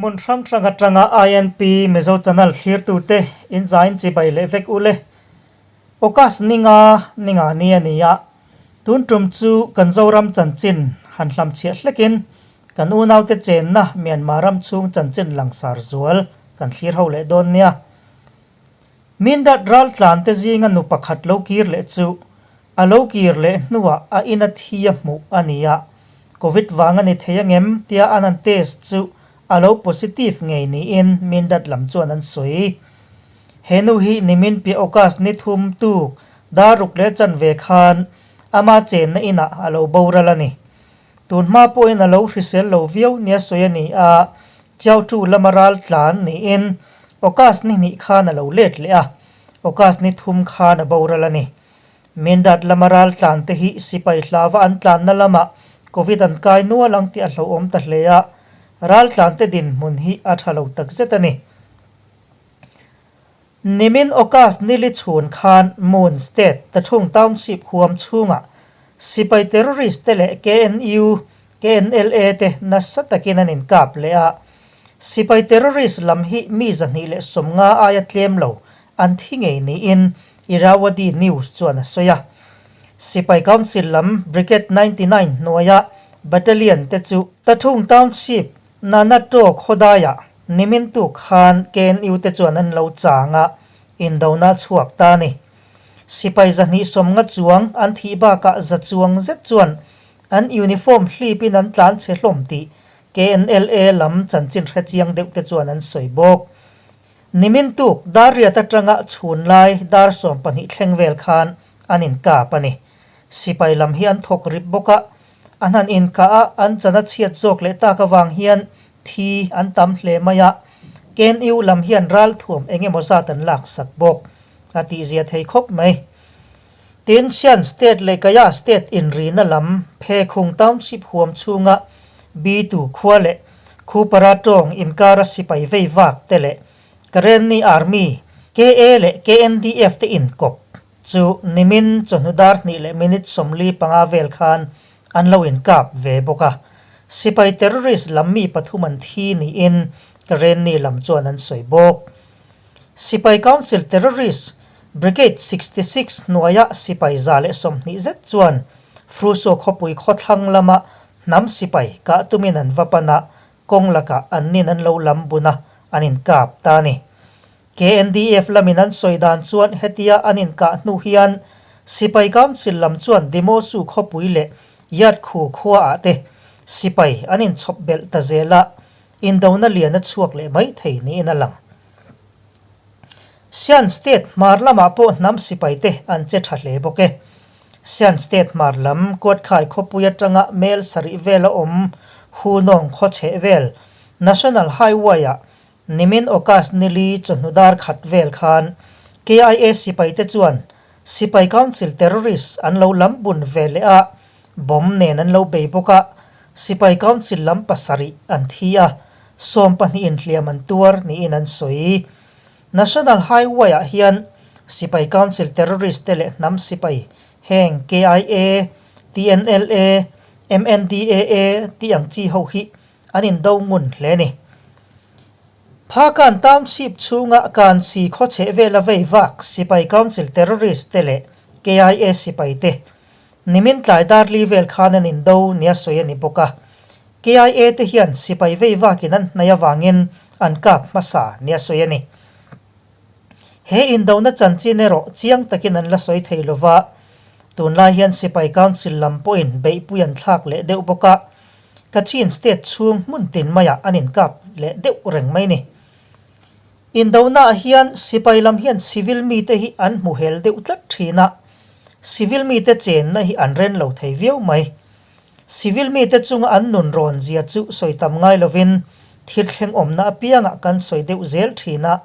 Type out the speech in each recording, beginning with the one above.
Hmun hrang hrang atanga INP Mizo Channel thlirtute in zain chibai leh vek ule. August ninga ninga ni a ni a, tun tum chu kan Zoram chanchin han hlamchhiah hlekin kan unaute chenna Myanmar ram chhung chanchin langsar zual kan thlir ho leh dawn nia. Mindat raltlan te zinga nu pakhat lo kir leh chu a lo kir leh hnuah a ina thi a hmuh a ni a, Covid vang a ni thei angem tia an han test chu a lo positive ngei niin Mindat lam chuan an sawi. He nu hi nimin piah August ni thum tuk dar ruk leh chanve khan ama chenna inah a lo boral a ni. Tun hma pawhin a lo hrisel lo viau nia sawi a ni a, Chiautu lama ral tlan niin August ni hnih khan a lo let leh a, August ni thum khan a boral a ni. Mindat lama ral tlan te hi sipai hlava an tlanna lamah Covid an kai nual ang tih a hlauhawm ta hle a, ral tlan te dinhmun hi a tha lo takzet a ni. Nimin August nili chhun khan Moon State Tathung Township huam chhungah sipai terrorist te leh KNU, KNLA te nasa takin an inkap leh a. Sipai terrorist lam hi mi 250 aia tlem lo an thi ngei niin Irrawaddy News chuan a sawi a. Sipai Council lam Brigade 99 hnuaia Battalion te chu Tathung Township Nanato khawdaiah nimin tuk khan KNU te chuan an lo chang a, indona chhuak ta a ni. Sipai 250 chuang an thih bakah za chuang zet chuan an uniform hlipin an tlan chhe hlawm tih KNLA lam chanchin hre chiang deuh te chuan an sawi bawk. Nimin tuk dar riat atanga chhun lai dar 12 thleng vel khan an inkap a ni. Sipai lam hi an thawk rip bawk a, an han inkah a, an chan a chhiat zawk leh tak avang hian thi an tam hle mai a, KNU lam hian ralthuam eng emaw zat an laksak bawk a tihzia thei khawp mai. Tin, Shan State leh Kayah State inrina lam Phekhung Township huam chhunga Bitu khua leh Khupara tawng inkara sipai vei vak te leh Karenni Army, KA leh KNDF te inkawp chu nimin chawhnu dar hnih leh minute 45 vel khan an lo inkap ve bawk a. Sipai terrorist lam mi pathum an thi niin Karenni lam chuan an sawi bawk. Sipai Council Terrorist Brigade 66 hnuaia sipai 120 zet chuan Fruso khawpui khawthlang lama hnam sipai kah tumin an va pan a, kawng lakah an nin an lo lam bun a, an inkap ta a ni. KNDF lamin an sawi dan chuan hetia an inkah hnu hian Sipai Council lam chuan Demosu khawpui leh Yatkhu khuaah te sipai an inchhawp belh ta zel a, indona lian a chhuak leh mai thei niin a lang. Shan State hmar lamah pawh hnam sipai te an che tha hle bawk e. Shan State hmar lam Kuatkhai khawpui atanga mel sarih vela awm Hunawng khaw chheh vel National Highway-ah nimin August nili chawhnu dar khat vel khan KIA sipai te chuan Sipai Council terrorist an lo lam bun ve leh a, bomb nen an lo bei bawk a, Sipai Council lam pasarih an thi a, 12 in hliam an tuar niin an sawi. National Highway-ah hian Sipai Council terrorist te leh hnam sipai heng KIA, TNLA, MNDAA tih ang chi ho hi an indo ngun hle a ni. Phakan Township chhunga Kansi khaw chheh vela vei vak Sipai Council terrorist te leh KIA sipai te nimin tlai dar li vel khan an indo nia sawi a ni bawk a. KIA te hian sipai vei vakin an hnaih avangin an kap hmasa nia sawi a ni. He indona chanchin erawh chiang takin an la sawi thei lova, tunlai hian Sipai Council lam pawhin beihpui an thlak leh deuh bawk a, Kachin State chhung hmun tin maiah an inkap leh deuh reng mai ni. Indonaah hian sipai lam hian civil mite hi an hmu hel deuh tlat thin a, civil mite chenna hi an ren lo thei viau mai. Civil mite chunga an nun rawn zia chu sawi tam ngai lovin thil thleng awmna apiangah kan sawi deuh zel thin a,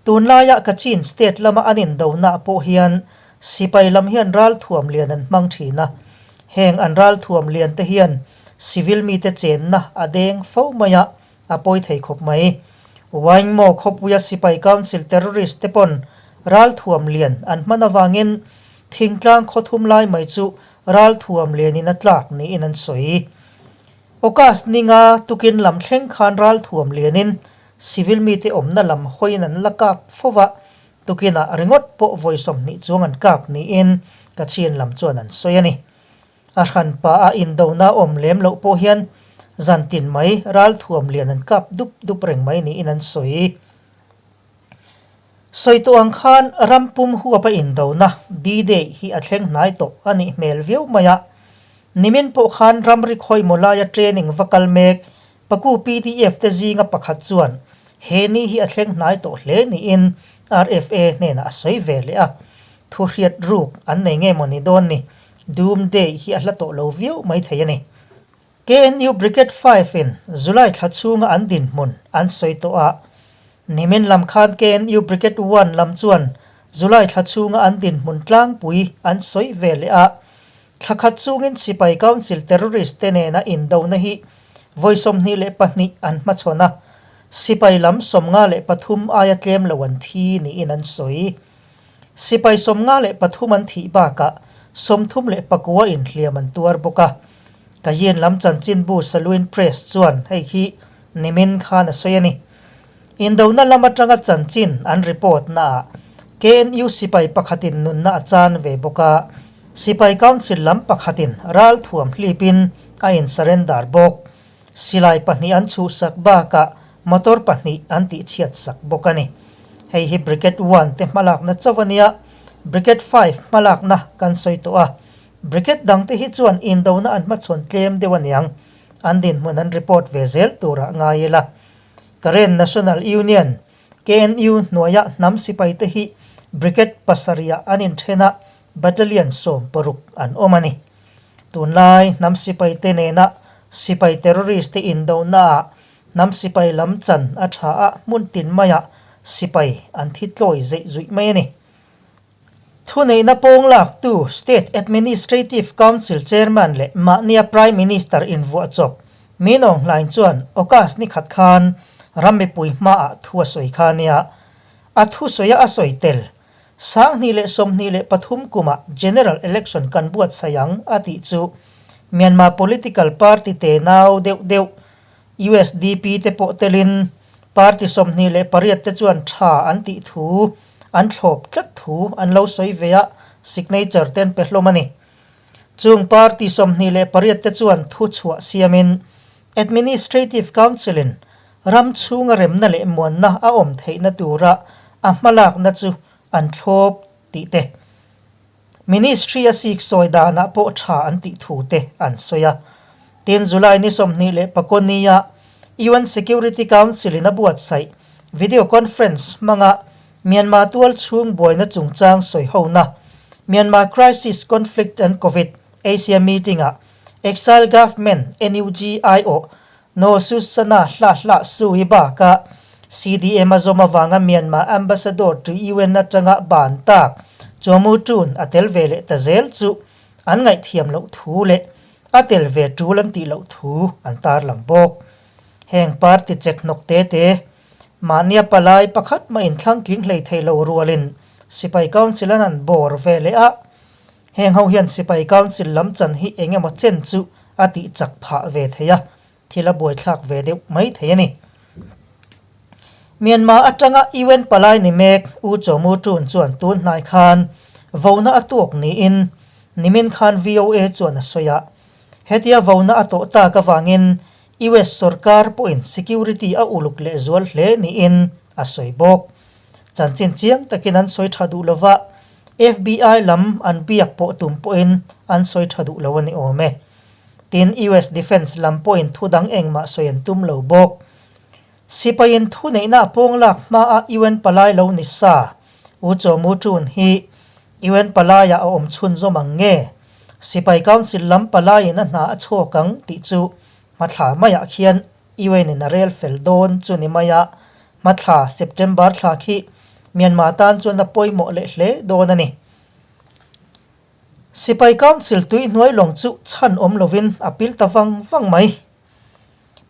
tunlaia Kachin State lama an indonaah pawh hian sipai lam hian ralthuam lian an hmang thin a, heng an ralthuam lian te hian civil mite chenna a deng fo mai a, a pawi thei khawp mai. Waingmaw khawpuia sipai council terrorist te pawn ralthuam lian an hman avangin thingtlang khaw thum lai mai chu ralthuam lianin a tlak niin an sawi. August ninga tukin lam thleng khan ralthuam lianin civil mite awmna lam hawiin an la kap fo va, tukinah ringawt pawh vawi 20 chuang an kap niin Kachin lam chuan an sawi a ni. A hranpa a indona awm lem loh pawh hian zantin mai ralthuam lian an kap dup dup reng mai niin an sawi. Sawi tawh ang khan ram pum huapa indona D-Day hi a thleng hnai tawh a nih hmel viau mai a. Nimin pawh khan ramri khawimaw laia training va kal mek Paku pdf te zinga pakhat chuan he ni hi a thleng hnai tawh hle niin RFA hnenah a sawi ve leh a. Thu hriat ruk an nei nge maw ni dawn ni, Doomsday hi a hla tawh lo viau mai thei a ni. KNU Brigade Five in July thla chhunga an dinhmun an sawi tawh a, nimin lam khan KNU Brigade One lam chuan July thla chhunga an dinhmun tlangpui an sawi ve leh a, thla khat chungin Sipai Council terrorist te nena indona hi vawi 22 an hmachhawn a, sipai lam 53 aia tlem lo an thi niin an sawi. Sipai 53 an thih bakah 39 inhliam an tuar bawk a. Kayin lam chanchinbu Saluin Press chuan hei hi nimin khan a sawi a ni. Indona lam atanga chanchin an report naah KNU sipai pakhatin nunna a chan ve bawk a, Sipai Council lam pakhatin ral thuam hlipin a in surrender bawk. Silai pahnih an chhuhsak bakah motor pahnih an tihchhiatsak bawk a ni. Hei hi Brigade One te hmalakna chauh a nia, Brigade Five hmalakna kan sawi tawh a. Brigade dangte hi chuan indona an hmachhawn tlem deuh aniang, an dinhmun an report ve zel turah ngai ila. Karen National Union, KNU, hnuaia hnam sipaite hi Brigade pasarihah an inthen a, Battalion 16 an awm a ni. Tunlai hnam sipaite nena sipai terrorist te indonaah hnam sipai lam chan a tha a, hmun tin maiah sipai an thi tlawi zeih zuih mai a ni. Thuneihna pawng laktu State Administrative Council Chairman leh mahnia Prime Minister invuah chawp Min Aung Hlaing chuan August ni khat khan ram mipui hmaah thu a sawi kha nia. A thusawia a sawi tel 2023 kumah General Election kan buatsaih ang a tih chu Myanmar political party te nau deuh deuh usdp te pawh telin party 28 te chuan tha an tih thu an thlawp tlat thu an lo sawi ve a, signature te an pe hlawm a ni. Chung party 28 te chuan thu chhuah siamin Administrative Council in ram chhunga remna leh muanna a awm theihna tura a hmalakna chu an thlawp tih te, Ministry a sik sawi danah pawh tha an tih thu te an sawi a. Tin, July ni 24 nia UN Security Council in a buatsaih video conference hmanga Myanmar tual chhung buaina chungchang sawi hona Myanmar Crisis, Conflict and Covid Asia meeting ah Exile Government NUG aiawh No Susana Hla Hla Sui bakah CDM a zawm avanga Myanmar Ambassador to UN atanga ban tak Chaw Mu Tun a tel ve leh ta zel chu an ngaihthiam loh thu leh a tel ve tul an tih loh thu an tarlang bawk. Heng party chek hnawk te te mahnia palai pakhat mah inthlang tling hlei thei lo rualin Sipai Council an han bawr ve leh a, Heng ho hian Sipai Council lam chan hi eng emaw chen chu a tih chak phah ve thei a, thil a buaithlak ve deuh mai thei a ni. Myanmar atanga UN palai ni mek U Chaw Mu Tun chuan tun hnai khan vona a tuak niin nimin khan VOA chuan a sawi a. Hetia vona a tawh tak avangin US sorkar pawhin security a uluk lehzual hle niin a sawi bawk. Chanchin chiang takin an sawi tha duh lova, FBI lam an biak pawh tum pawhin an sawi tha duh lo a ni awm e. Tin, US Defence lam pawhin thu dang engmah sawi an tum lo bawk. Sipaiin thu neihna a pawng lak hmaa UN palai lo ni sa, U Chaw Mu Tun hi UN palaiah a awm chhunzawm ang nge? Sipai Council lam palaiin a hna a chhuak ang tih chu hmathla maiah khian UN in a rel fel dawn chu ni mai a, hmathla September thla khi Myanmar tan chuan a pawimawh leh hle dawn a ni. Sipai Council tui hnuai lawng chu chhan awm lovin a pil ta vang vang mai.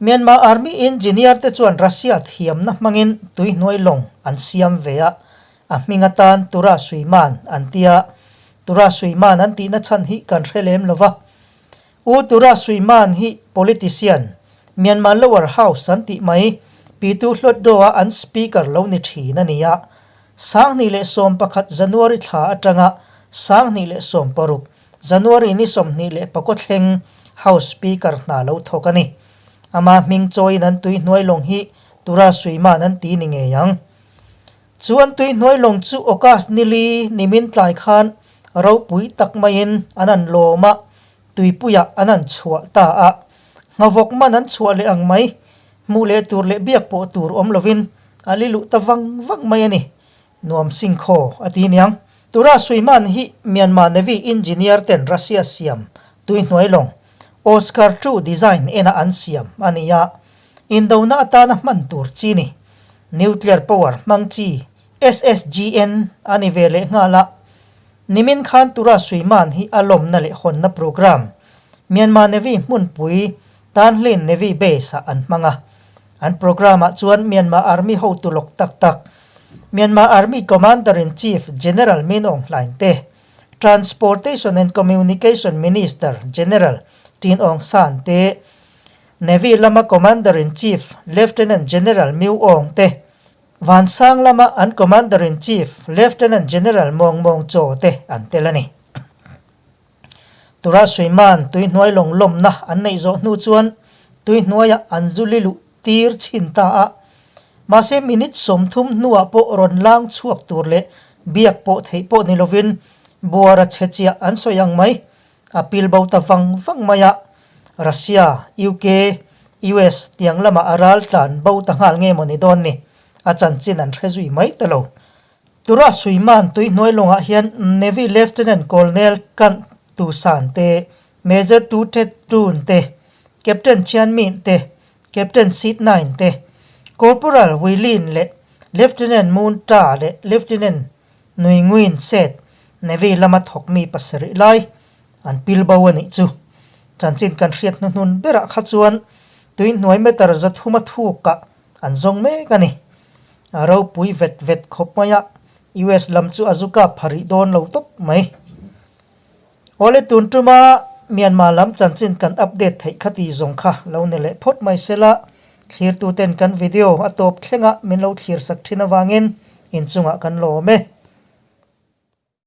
Myanmar Army Engineer te chuan Russia thiamna hmangin tui hnuai lawng an siam ve a, a hming atan Tura Suiman an ti a, Tura Suiman an tihna chhan hi kan hre lem lova. U Tura Suiman hi politician, Myanmar Lower House an tih mai, Pitu Hlawtdaw-a an Speaker lo ni thin a ni a. 2011 January thla atanga 2016 January ni 24 thleng House Speaker hna lo thawk a ni. Ama hming chawiin an tui hnuai lawng hi Tura Suiman an ti ni ngei ang. Chu an tui hnuai lawng chu August nili nimin tlai khan ropui tak maiin an an lawm a, tuipuiah an an chhuah ta a. Nghavawk man an chhuah leh ang mai, hmuh leh tur leh biak pawh tur awm lovin a li luh ta vang vang mai a ni. Nuam Singkhaw a ti niang. Tura Suiman hi Myanmar Navy engineer ten Russia siam tui hnuai lawng Oscar ii design ena an siam a ni a, Indona atana hman tur chi ni. Nuclear power hmang chi SSGN a ni ve leh nghal a. Nimin khan Tura Suiman hi a lawmna leh hawnna program Myanmar Navy hmunpui Tanhlin Navy Base ah an hmang a. An program ah chuan Myanmar Army hotu lawk tak tak Myanmar Army Commander-in-Chief General Min Aung Hlaing te, Transportation and Communication Minister General Tin Aung San te, Navy lama Commander-in-Chief Lieutenant General Myu Aung te, Vansang lama an Commander-in-Chief Lieutenant General Mawng Mawng Chaw te an tel a ni. Tura Suiman tui hnuai lawng lawmna an neih zawh hnu chuan tui hnuaiah an zu li luh tir chhin ta a. Mahse minute 30 hnuah pawh rawn lang chhuak tur leh biak pawh theih pawh ni lovin buara chhe chiah an sawi ang mai. A pil bo ta vang vang mai a, Russia, UK, US tiang lamah a ral tlan bo ta nghal nge maw ni dawn ni, a chanchin an hre zui mai ta lo. Tura Suiman tui hnuai lawngah hian Navy Lieutenant Colonel Kant Tu San te, Major Tu Thet Tun te, Captain Chian Min te, Captain Sit Nain te, Corporal Wee Lin leh Lieutenant Moon Ta leh Lieutenant Nui Nguin Set, Navy lama thawkmi pasarih lai an pil bo a nih chu. Chanchin kan hriat hnuhnun berah kha chuan tui hnuai meter 300 a thukah an zawng mek a ni. A ropui vet vet khawp mai a, US lam chu a zu kap pha rih dawn lo tawp mai. Awle tun tuma Myanmar lam chanchin kan update theih kha ti zawng kha lo ni leh phawt mai sela, thlirtuten kan video a tawp thlenga min lo thlir sak thin avangin inchungah kan lawm e.